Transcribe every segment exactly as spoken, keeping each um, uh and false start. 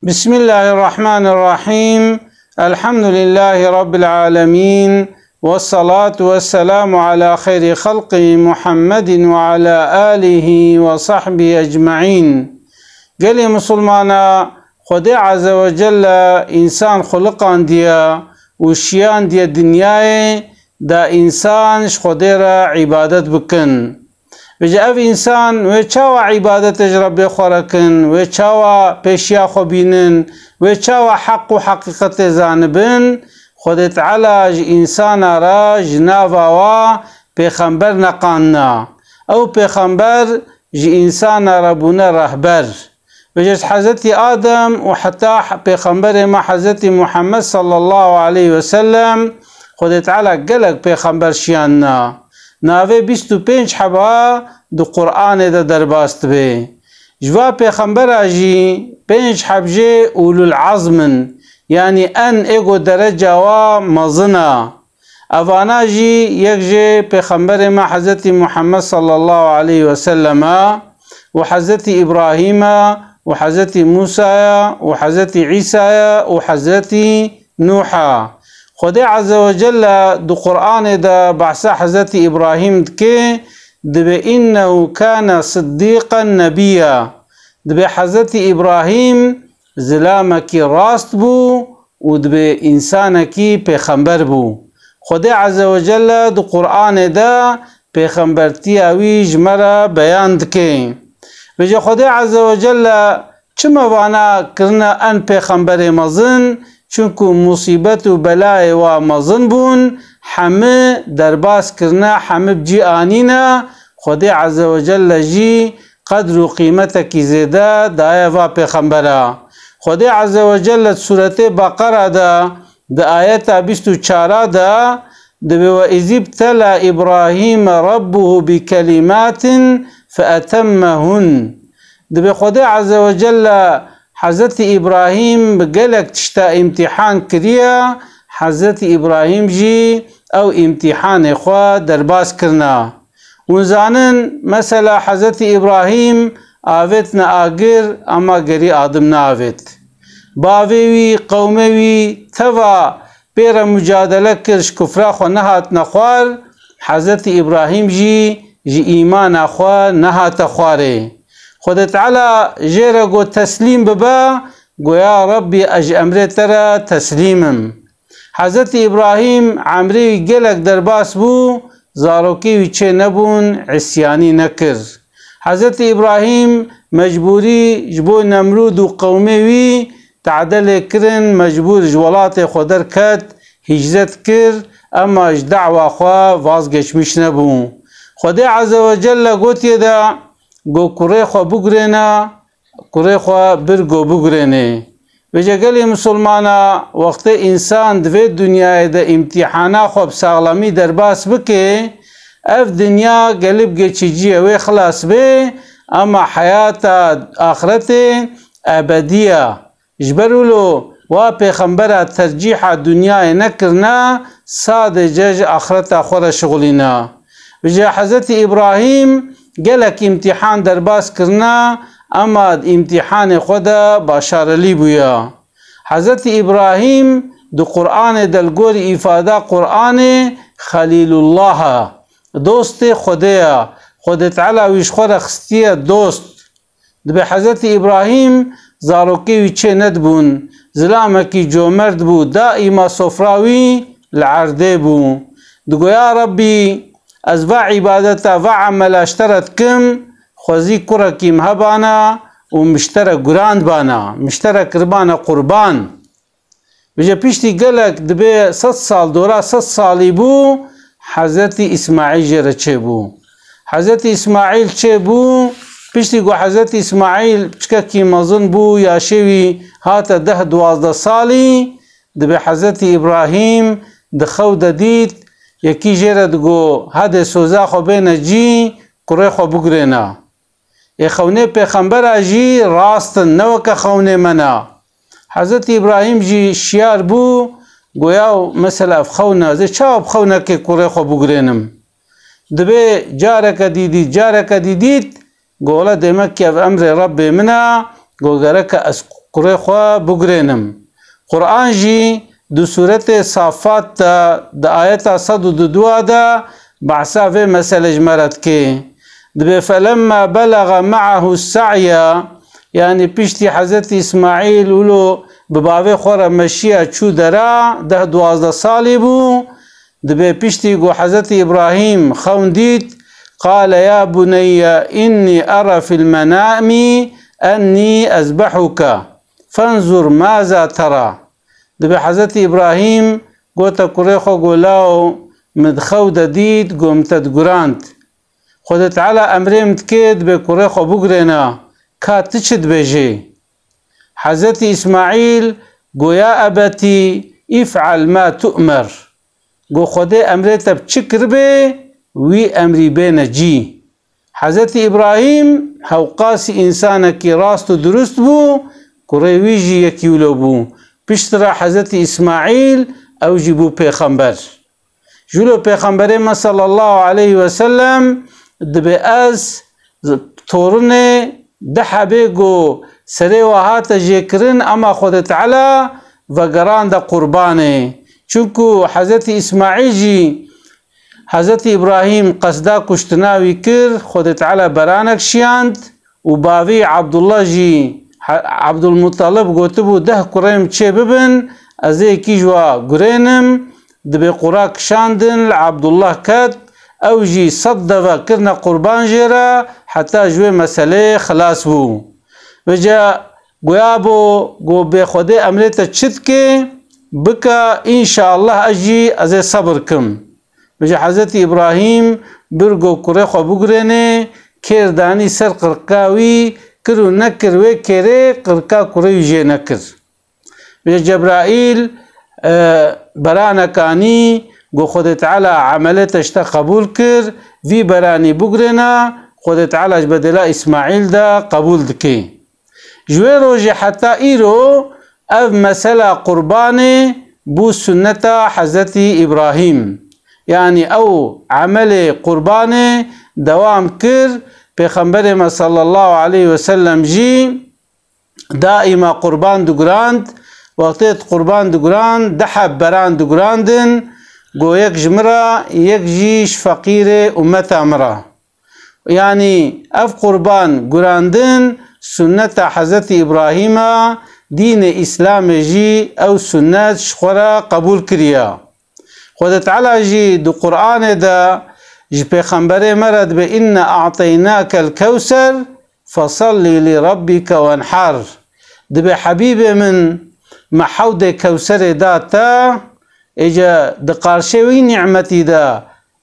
Bismillahirrahmanirrahim. Elhamdülillahi Rabbil alemin. Ve salatu ve selamu ala hayri halqi Muhammedin ve ala alihi ve sahbihi ecmaîn. Gelê Musulmana, Xwedê Azze ve Celle însan xuliqandiye û şiyandiye dinyayê, da însan ji Xwedê re îbadet bikin. Vêce ev însan wê çawa îbadetê ji Rebbê xwe re kin, wê çawa pêşiya xwe bînin, wê çawa heq û heqîqetê zanibin? Xwedê Teala ji însana re ji nava wa pêxember neqanina. Ew pêxember ji însana re bûne rehber. Vêce ji Hezretî Adem û heta Pêxemberê me Hezretî Muhammed sallallahu aleyhi ve sellem Xwedê Teala gelek pêxember şiyanina. Navê bîst û pênc heba di Qur'anê de derbas dibe. Ji va pêxembera jî pênc heb jê ulul azm in, yanî en ê ku dereca wa mezin a. Evana jî yek jê Pêxemberê me Hezretî Muhammed sallallahu aleyhi ve sellem e û Hezretî Îbrahîm e û Hezretî Mûsa ye û Hezretî Îsa ye û Hezretî Nûh e. Xwedê Azze ve Celle di Qur'anê de behsa Hezretî Îbrahîm dike, dibe, "Innehu kâne siddîqen nebiyya." Dibe Hezretî Îbrahîm zilamekî rast bû û dibe însanekî pêxember bû. Xwedê Azze ve Celle di Qur'anê de pêxembertiya wî ji me re beyan dike. Vêce Xwedê Azze ve Celle çima vana kirine en pêxemberê mezin? Çunku musîbet û belayê wa mezin bûn, hemi derbas kirine, hemi bi cî anîne, Xwedê Azze ve Celle jî qedr û qîmetekî zêde daye va pêxembera. Xwedê Azze ve Celle di sûretê Beqera de, di ayeta bîst û çar de, dibe, "Ve izîbtela Îbrahîme Rabbuhu bi kelîmatin fe etemmehun." Dibe Xwedê Azze ve Celle Hezretî Îbrahîm bi gelek tişta îmtîhan kiriye, Hezretî Îbrahîm jî ew îmtîhanê xwe derbas kirine. Hûn zanin, mesela Hezretî Îbrahîm avêtine agir, ema gerî adim neavêt. Bavê wî, qewmê wî teva pê re mucadele kir, ji kufra xwe nehatine xwar, Hezretî Îbrahîm jî ji îmana xwe nehate xwarê. Xwedê Teala jê re got, "Teslîm bibe." Got, "Ya Rebbî, ez ji emrê te re teslîm im." Hezretî Îbrahîm emrê wî gelek derbas bû, zarokê wî çê nebûn, îsyanî nekir. Hezretî Îbrahîm mecbûrî ji bo Nemrûd û qewmê wî te'de lê kirin, mecbûr ji welatê xwe derket, hîcret kir, ema ji da'wa xwe vazgeçmiş nebû. Xwedê Azze ve Celle gotiye de, got, "Kurê xwe bigurêne, kurê xwe bir go bigurênê." Vêce gelê misilmana, wextê însan di vê dinyayê de îmtîhana xwe bi saxlemî derbas bike, ev dinya gelib geçici ye, wê xilas bê, ema heyata axretê ebedî ye. Ji ber wilo wa pêxembera tercîha dinyayê nekirine, sadece ji axreta xwe re şixulîne. Vêce Hezretî Îbrahîm gelek îmtîhan derbas kirine, ema di îmtîhanê xwe de başarelî bûye. Hezretî Îbrahîm di Qur'anê de li gorî îfada Qur'anê Xelîlullah e. Dostê Xwedê ye. Xwedê Teala wî ji xwe re xistiye dost. Dibe Hezretî Îbrahîm zarokê wî çê nedibûn. Zilamekî comerd bû, daîma sofra wî li erdê bû. Digo, "Ya Rebbî, ez va îbadeta, va emela ji te re dikim, xwezî kurekî min hebana û min ji te re gurandbana, min ji te re kiribana qurban." Vêce piştî gelek dibe sed sal, dora sed salî bû, Hezretî Îsmaîl jê re çêbû. Hezretî Îsmaîl çêbû, piştî ku Hezretî Îsmaîl piçkekî mezin bû, yaşê wî hate deh duwazdeh salî, dibe Hezretî Îbrahîm di xew de dît, yekî jê re digo, "Hadê soza xwe bêne cî, kurê xwe bigurêne." Ê xewnê pêxembera jî rast in, ne weke xewnê me ne. Hezretî Îbrahîm jî şiyar bû, goya, "Mesela ev xewn e, ez ê çawa bi xewnekê kurê xwe bigurênim?" Dibê careke dî dît, careke dî dît, go, "Wele demek ki ev emrê Rebbê min e, go gereke ez kurê xwe bigurênim. Quran jî di sûretê Safat de, di ayeta sed û duduwa de behsa vê meselê ji me re dike. Dibê, "Felemma belagha ma'ahu sa'ya", yanî piştî Hezretî Îsmaîl wilo bi bavê xwe re meşiya çû dera, deh duwazdeh salî bû, dibê piştî ku Hezretî Îbrahîm xewn dît, "Qale ya buneyye inni era fil menami enni ezbehuke fenzur maza tera." Dibê Hezretî Îbrahîm gote kurê xwe, go, "Law, min di xew de dît, go min te digurand. Xwedê Teala emrê min dike, dibê kurê xwe bigurêne, ka tu çi dibêjê?" Hezretî Îsmaîl go, "Ya ebetî, îf'al ma tu'mer." Go, "Xwedê emrê te bi çi kiribê, wî emrî bêne cî." Hezretî Îbrahîm hewqasî însanekî rast û dirust bû, kurê wî jî yekî wilo bû. Piştre Hezretî Îsmaîl, ew jî bû pêxember. Ji wilo Pêxemberê me sallallahu aleyhi ve sellem dibê ez torinê di hebê ku serê we hate jêkirin, ema Xwedê Teala vegerande qurbanê. Çunku Hezretî Îsmaîl jî Hezretî Îbrahîm qesda kuştina wî kir, Xwedê Teala beranek şiyand û bavî Abdullah jî, He-, Abdulmuttalib gotibû, "Deh kurê min çê bibin, ez ê yekî ji we gurênim." Dibê qura kişandin, li Abdullah ket, ew jî sed deve kirine qurban jê re, heta ji wê meseleyê xilas bû. Vêca goya bo, go, "Bê Xwedê emrê te çi dike, bike, înşallah ez jî ez ê sebir kim." Vêca Hezretî Îbrahîm bir go kurê xwe bigurênê, kêr danî ser qirka wî, kir û nekir wê kêrê qirka kurê wî jê nekir. Vêca Cebraîl, e, beranek anî, go, "Xwedê Teala emelê te ji te qebûl kir, vî beranî bigurêne, Xwedê Teala ji bedêla Îsmaîl de qebûl dike." Ji wê rojê heta îro ev mesela qurbanê bû sunneta Hezretî Îbrahîm. Yanî ew emelê qurbanê dewam kir. Pêxemberê me sallallahu aleyhi ve sellem jî daîma qurban digurand. Wextê qurban digurand, du heb beran digurandin. Go, "Yek ji min re, yek jî ji feqîrê ummeta min re." Yanî ev qurban gurandin sunneta Hezretî Îbrahîm e, dînê Îslamê jî ew sunnet ji xwe re qebûl kiriye. Xwedê Teala jî di Qur'anê de ji Pêxemberê me re dibê, "Inna a'teynakel kewser, fesallî li rabbike wenhar." Dibê, "Hebîbê min, me hewdê Kewserê da te, êce di qarşê wî nîmetî de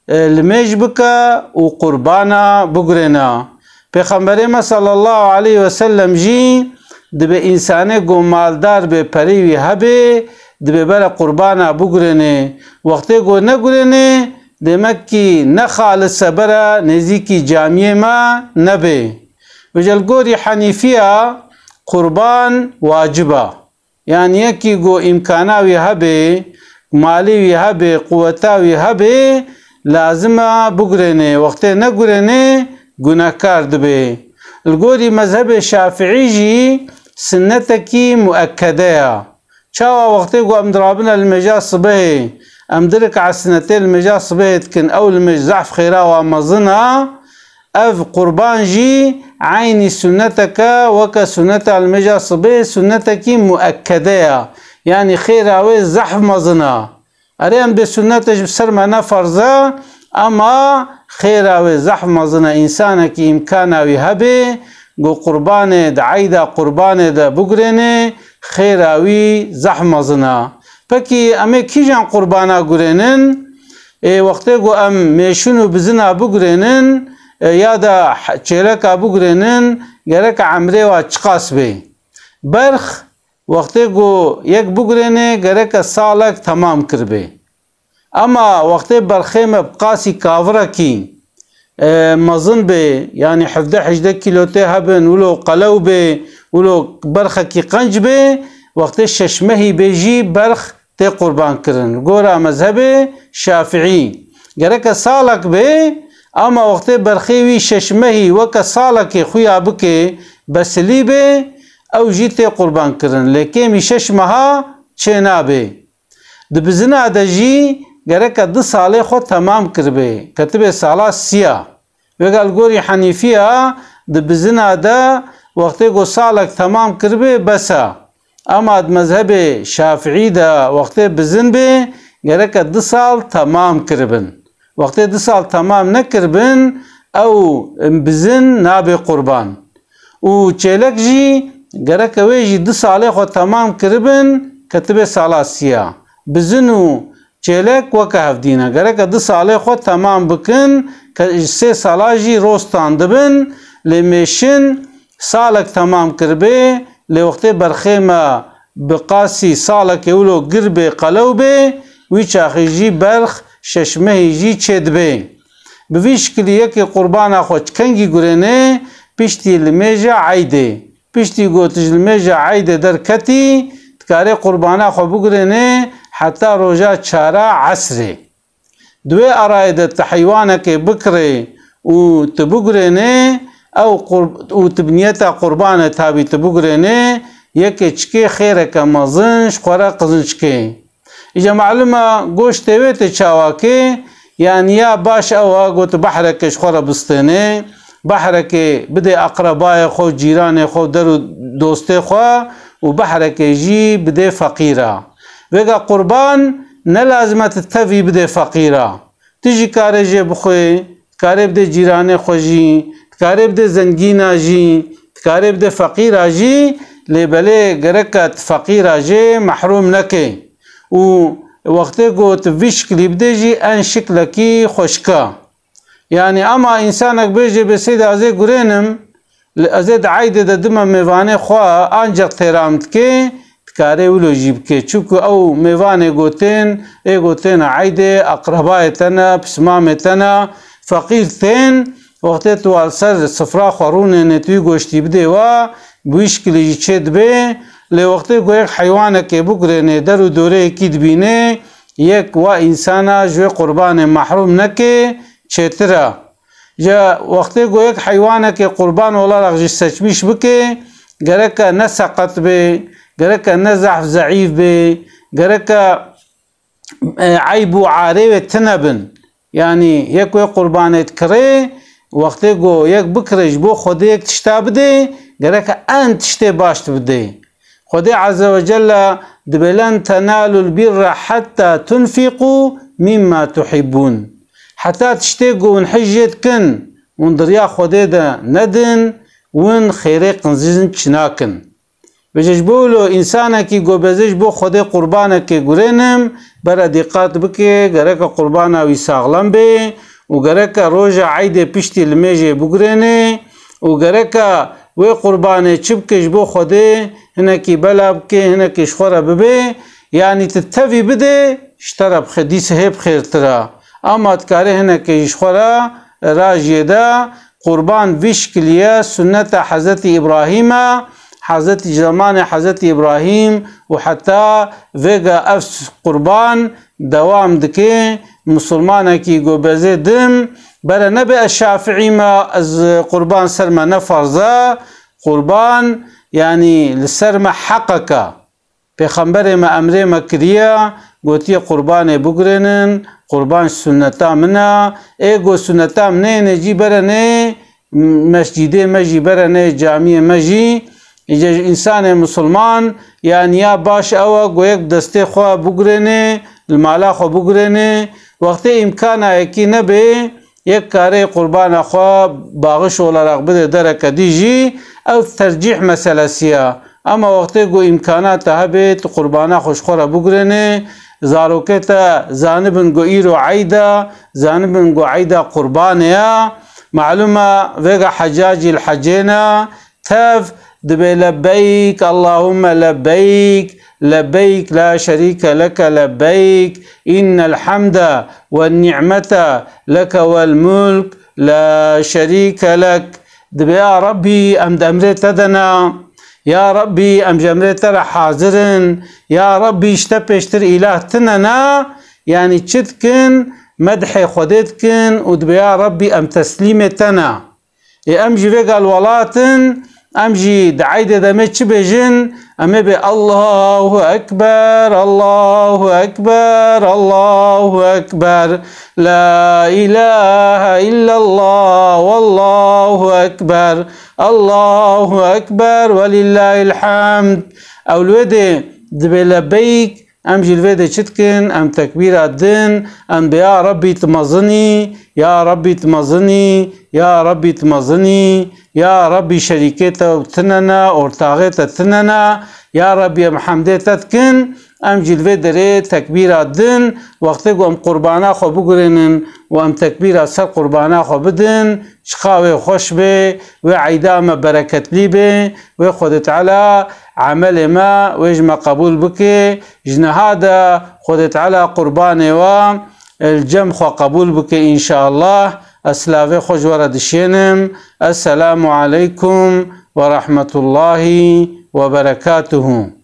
e, limêj bike û qurbana bigurêne." Pêxemberê me sallallahu aleyhi ve sellem jî dibê însanê ku maldar bê, perê wî hebê, dibê bere qurbana bigurênê. Wextê ku negurênê, demek kî ne xalis e, bere nêzîkî camiyê me nebê. Vêca li gorî Henîfiya qurban wacib e. Yanî yekî ku îmkana wî hebe, malê wî hebe, quweta wî hebe, lazim e bigurêne. Wextê negurêne, gunehkar dibe. Li gorî mezhebê Şafiî jî sinnetekî muekkede ye. Çawa wextê ku em dirabine li mêja sibehê, em du rik'a sinetê li mêja sibehê dikin, ew li mêj zehf xêra wa mezin e, ev qurban jî eynî sunneteke, weke sunneta limêja sibê, sunnetekî muekkede ye. Yanî xêra wê zehf mezin e. Erê, em bê sunnete ji ser me ne ferz e, ema xêra wê zehf mezin e. Însanekî îmkana wî hebe, ku qurbanê di eyda qurbanê de bigurêne, xêra wî zehf mezin e. Pekî em ê kîjan qurbana gurênin? Ê, wextê ku em mêşin û bizina bigurênin, e, ya da he-, çêleka bigurênin, gereke emrê wa çiqas bê? Berx, wextê ku yek bigurêne, gereke salek temam kiribê. Ema wextê berxê me bi qasî kavirekî, e, mezin bê, yanî hevdeh hejdeh kîlo tê hebin, wilo qelew bê, wilo berxekî qenc bê, wextê şeş mehî bê jî berx tê qurban kirin. Gora mezhebê Şafiî, gereke salek bê, ama wextê berxê wî şeş mehî weke salekê xuya bike, besilî bê, ew jî tê qurban kirin. Lê kêmî şeş meha çê nabe. Di bizina de jî gereke du salê xwe temam kiribê, ketibê sala siya. Vêga li gorî Henîfiya di bizina de wextê ku salek temam kiribê bes e. Ema di mezhebê Şafiî de wextê bizin bê, gereke du sal temam kiribin. Wextê du sal temam nekiribin, ew bizin nabe qurban. Û çêlek jî gereke wê jî du salê xwe temam kiribin, ketibe sala siya. Bizin û çêlek weke hevdî ne. Gereke du salê xwe temam bikin, ke sê sala jî rostan dibin, lê mêşin salek temam kiribê, lê wextê berxê me bi qasî salekê wilo gir bê, qelew bê, wî çaxê jî berx şeş mehî jî çêdibê. Bi vî şikilî yekê qurbana xwe kengî gurênê, piştî limêja eydê. Piştî ku tu ji limêja eydê derketî, dikarê qurbana xwe bigurênê heta roja çara esrê. Di wê arayê de tu heywanekê bikirê û tu bigurênê, ew qurb-, û tu bi niyeta qurbanê tabî tu bigurênê, yekê çikê xêreke mezin ji xwe re qizinçkê. Îca malum e goştê wê tê çawakê, yanî ya baş ew e, got, behrekê ji xwe re bistênê, behrekê bidê eqrebayê xwe, cîranê xwe, der û dostê xwe û behrekê jî bidê feqîra. Vêga qurban ne lazim e tu tevî bidê feqîra. Tu jî karê jê bixwê, dikarê bidê cîranê xwe jî, dikarê bidê zengîna jî, dikarê bidê feqîra jî, lê belê gereke tu feqîra jê mehrûm nekê. Û wextê ku tu vî şiklî bidê jî en şiklekî xweşik e. Yanî ema însanek bêje bê Seydê ez ê gurênim, li, ez ê di eydê de dime mêvanê xwe, ancaq têra min dikê, dikarê wilo jî bikê. Çunku ew mêvanê gotên, ê gotêne eydê, eqrebayê te ne, pismamê te ne, feqîr tên, wextê tu wa li ser sifra xwe rûnênê, tu wî goştî bidê wa, bi wî şikilî jî çê dibê. Lê wextê ku yek heywanekê bigurênê, der û doreyekî dibînê, yek wa însana ji wê qurbanê mehrûm nekê, çêtir e. Ji wextê ku yek heywanekê qurban olarak jî seçmîş bikê, gereke ne seqet bê, gereke ne zehf zeîf bê, gereke, e, eyb û arê wê tune bin. Yanî yek wê qurbanê dikirê, wextê ku yek bikirê ji bo Xwedê yek tişta bidê, gereke en tiştê baş tu bidê. Xwedê Azze ve Celle dibê, "Len tenalul birra hatta tunfiqu mimma tuhibbun." Heta tiştê ku hûn hej jê dikin, hûn di riya Xwedê de nedin, hûn xêrê qinzin çinakin. Vêce ji bo wilo însanekî ku bêze ji bo Xwedê qurbanekê gurênim, bere dîqat bike, gereke qurbana wî saxlem bê û gereke roja eydê piştî limêjê bigurênê û gereke wê qurbanê çi bike ji bo Xwedê, hinekî bela bike, hinekî ji xwe re bibe, yanî tu tevî bidê, ji te re bi xê-, dîs hê bi xêrtir e. Ama dikarê hinekê jî ji xwe re rajiyê de, qurban vî şikilî ye, sunneta Hezretî Îbrahîm e, Hezretî, ji zemanê Hezretî Îbrahîm û heta vêga ev s-, qurban dewam dike. Misilmanekî ku bêze dim, bere nebe ez şafiî me, ez qurban ser me ne farz e. Qurban, yanî li ser me heqek e. Pêxemberê me emrê me kiriye, gotiye qurbanê bigurênin, qurban sunneta min e. Ê ku sunneta min neyêne cî, bere nê mescîdê me jî, bere nê camiyê me jî. Îca ji însanê misilman, yanî ya baş ew e ku yek bi destê xwe bigurênê, li mala xwe bigurênê. Wextê îmkana yekî nebê, yek karê qurbana xwe baxiş olarak bide dereke dî jî, ew tercîh meselesî ye. Ema wextê ku îmkanata hebê, tu qurbana xwe ji xwe re bigurênê, zarokê te zanibin ku îro eyd e, zanibin ku eyda qurbanê ye. Malûm e, vêga heca jî li hecê ne, tev dibê, "Lebbeyk, Allahumme lebbeyk, lebbeyk la şerîke leke lebbeyk, innel hemde wen ni'mete leke wel mulk, la şerîke lek." Dibê, "Ya Rebbî, em di emrê te de ne. Ya Rebbî, em ji emrê te re hazir in. Ya Rebbî, ji te pêştir îlah tune ne." Yanî çi dikin? Medhê Xwedê dikin û dibê, "Ya Rebbî, em teslîmê te ne." Ê em jî vêga li welat in, Em jî di eydê de me çi bêjin? Em ê bê Allahu Ekber, Allahu Ekber, Allahu Ekber. La ilahe illallah, Allahu Ekber, Allahu Ekber, ve lillahil hamd. Ew li wê dê dibê lebeyk, em jî li vê dê çi dikin? Em tekbîra din, em bê ya Rebbî tu mezinî, ya Rebbî tu mezinî, ya Rebbî tu mezinî, ya Rebbî şerîkê te tine ne, ortaxê te tine ne, ya Rebbî em hemdê te dikin, em jî li vê derê tekbîra din, wextê ku em qurbana xwe bigurênin û em tekbîra ser qurbana xwe bidin, çiqa wê xweş bê, wê eyda me bereketlî bê, wê Xwedê Teala emelê me wê ji me qebûl bike, ji niha de Xwedê Teala qurbanê we li cem xwe qebûl bike înşallah. Ez silavê xwe ji we re dişênim. Esselamu aleykum ve rahmetullahi ve berekatuhu.